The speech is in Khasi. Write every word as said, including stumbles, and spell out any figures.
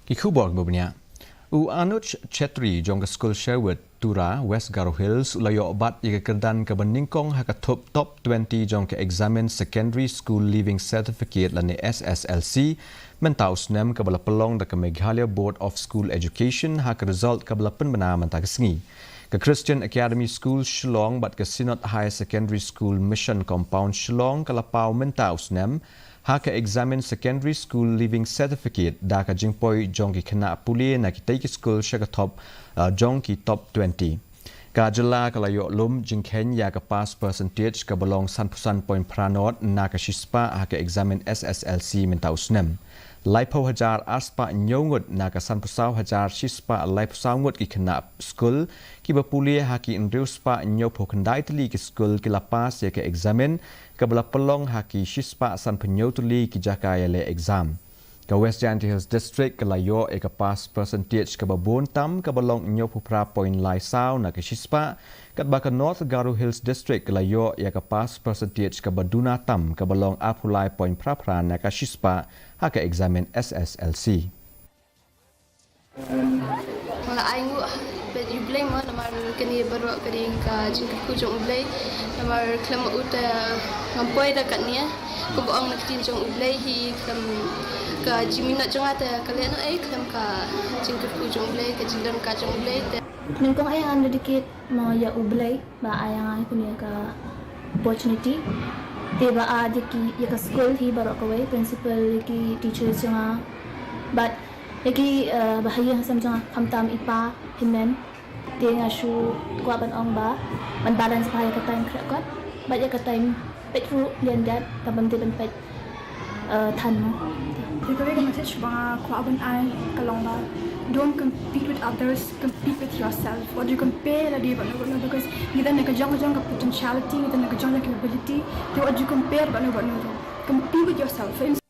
Ki khubor ba bniah. U Anuj Chetri jong ka skul Sherwood, Tura, West Garo Hills, u la ïoh bat ïa ka kyrdan kaba nyngkong ha ka thup top twenty jong ka eksamin Secondary School Leaving Certificate lane S S L C mynta u snem, kaba la pynlong da ka Meghalaya Board of School Education ha ka result kaba la pynbna mynta ka sngi. Ka Christian Academy School Shillong bad ka Synod Higher Secondary School Mission Compound Shillong ka la paw mynta u snem ha ka eksamin Secondary School Leaving Certificate da ka jingpoi jong ki khynnah pule na kitei ki skul sha ka top, uh, jong ki top twenty. Ka jylla ka la ïoh lum jingkheiñ ïa ka pass percentage kaba long sanphew san point phra nod na ka shispah ha ka eksamin S S L C mynta u snem. Laiphew hajar arspah hynñiew ngut na ka sanphew saw hajar shispah laiphew saw ngut ki khynnah skul kiba pule ha ki hynriew spah hynñiewphew khyndai tylli ki skul ki la pass ïa ka eksamin kaba la pynlong ha ki shispah sanphew hynñiew tylli ki jaka ïaleh exam. Ka West Jaintia Hills District ka la ïoh ïa ka pass percentage kaba bun tam kaba long hynñiewphew phra point lai saw na ka shispah, katba ka North Garo Hills District ka la ïoh ïa ka pass percentage kaba duna tam kaba long arphew lai point phra phra na ka shispah ha ka eksamin S S L C. Nga la ai nguh bad ïa U Blei mo, namar kane baroh ka dei ka jingkyrkhu jong U Blei. Namar khlem ma u te ngam poi da katne. Kumba ong na ka ktien jong U Blei hi, khlem ka jingminot jong nga te ka leh noh ei, khlem ka jingkyrkhu jong U Blei, ka jingdon ka jong U Blei te. Nyngkong ai ngan dedicate mo ïa U Blei ba ai ïa nga kane ka opportunity. Te ba ai ïa ki, ïa ka skul hi baroh kawei, principal, ïa ki teachers jong nga. Bad ïa ki, eh, ba ha ïing ha sem jong nga, khamtam i pa, hynmen. Te nga shu kwah ban ong ba ban balance bha ïa ka time khreh kot bad ïa ka time peit ruh lien dep, kaba ym dei ban peit, eh, than mo. Te kawei ka message ba nga kwah ban ai ka long ba don't compete with others, compete with yourself. Wat ju compare lade bad no bad no, because ngi don ka jong ka jong ka potentiality, ngi don ka jong ka jong ka capability. Te wat ju compare bad no bad no. Compete with yourself. For instance,